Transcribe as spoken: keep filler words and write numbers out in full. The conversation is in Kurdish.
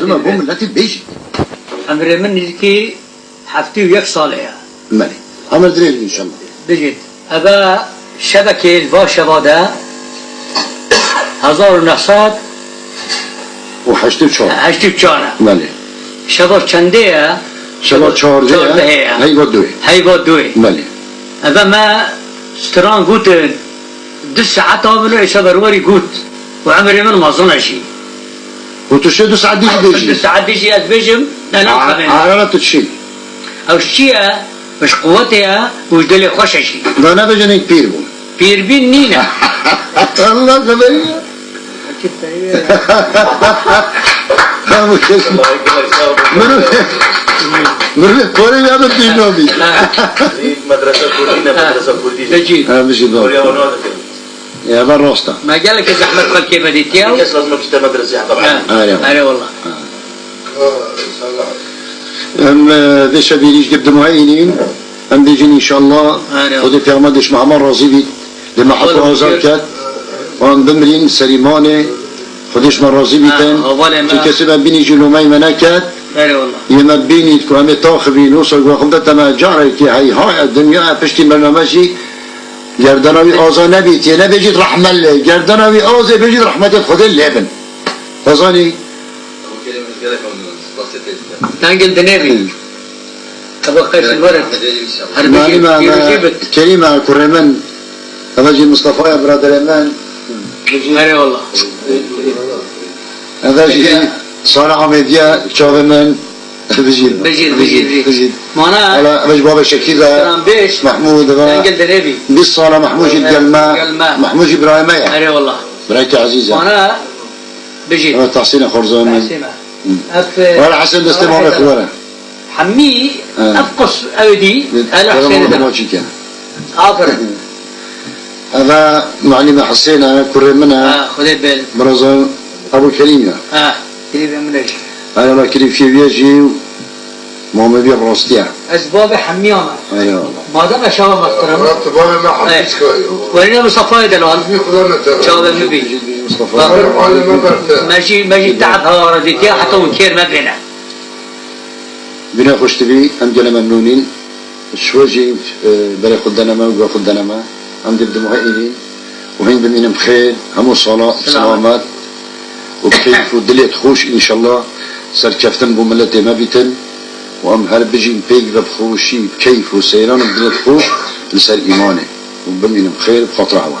Dima bo miletî bêjî. Emrê min nêzîkî heftê û yek salê ye. Belê. Emir dirêj be înşallah. Bijît. Eve şevekê li va şeva de hezar û neh sed û heştê û çar. Heştê û çar e. Belê. Şeva çendê ye? Şeva çardeh ye. Çardeh ye. Heyva duyê. Heyva duyê. Belê. Eve me stran gotin, du saet avilo êşa berwarî got. Û emrê min mezin e jî. Û tu şê du saet dî jî bêjî. Du saet dî jî ez bêjim, ne, ne, A-, ne. Arara tu çi? Ew ji çi ye? Ji quwetê ye û ji dilê xweş e jî. Da nebêje nêk pîr bû. Pîrbîn nîne. Allah xeberî ye. Hemû kes. Mirov, mirov korê ya da pîr nabî. Medresa Kurdî ne, medresa Kurdî. Peki. Ha, bijî, doğru. Oraya onu anlatayım. Ya, ben rosta. Me gelekî zehmet xelkê vedîtiye. Kes lazim pişte medresê heta. Ha. Erê. Erê wallah. Ha. Em, e, vê şevî rîj gib dima înîn. Em bêjin înşallah. Erê. Xwedê peyama dêş me heman razî bît. Lê me heqo azar ket. Wan bimrîn serî manê. Xwedê ji me razî bîtin. Ha, hevalê me. Çi kesê me bînî jî lomey me neket. Erê wallah. Yê me bînît ku em ê taxivîn, wisa ku xwe bide te me carekê heyhaya dinya piştî mirina me jî Gerdana wî aza nebît, yê nebêjît rehme lê. Gerdana wî azê bêjît rehmetê Xwedê lê bin. Te zanî? Dengil dinê bî. Teba qeşin were. Her Mani bêjî, me, pîrojî me, bit. Kerîme, kurê min. Eve jî Mistefaya biraderê min. Erê wallah. Eve jî Sara Amêdiye, çavê min. Bijîn. Bijîn, bijîn, bijîn. Bijîn. Mana Hala eve ji babê Şekî ve, stranbêj, Mehmûd ve. Dengil dinê bî. Bîst sala Mehmûd jî gel me. Gel me. Mehmûd jî birayê me ye. Erê wallah. Birayekî ezîz e. Mana bijîn. Eve Tehsîn e xorza min. Tehsîn e. Hı. Ev, e, Wala Hesen destê babê xwe were. Hemî Ha. ev qus ew dî. Hele Hesênê de. Maçî ke. Aferin. Eve Muallim Hesên e, kurê min e. Ha, Xwedê bil. Biraza Ebû Kerîm ya. Ha, kirîbê min e jî. Ay Allah, kirî fî wî jî û mamê wî rastî ye. Ez bavê hemiyan me. Ay Allah. Madem eşawa mextirim. Murat, tu bavê me hemî çıkarıyor. Werîne Mustafayê delal. Çavê min bî. Mustafa. Bak, Muallim Eberte. Me jî, me jî te'b hewara dîtiye heta hûn kêr me bêne. Bîne xweş dibî, em gelê memnûn in. Ji we jî, e, berê xwe dene me û guhê xwe dene me. Em dê bi dimahê înîn û hîn bimînin bi xêr, hemû sala Selamet. selamet û bi keyf û dilê xweş, înşallah serkeftin bo miletê me bîtin û em her bijîn pêk ve bi xweşî, bi keyf û seyran û bi dilê xweş li ser îmanê û bimînin bi xêr bi xatira hewa.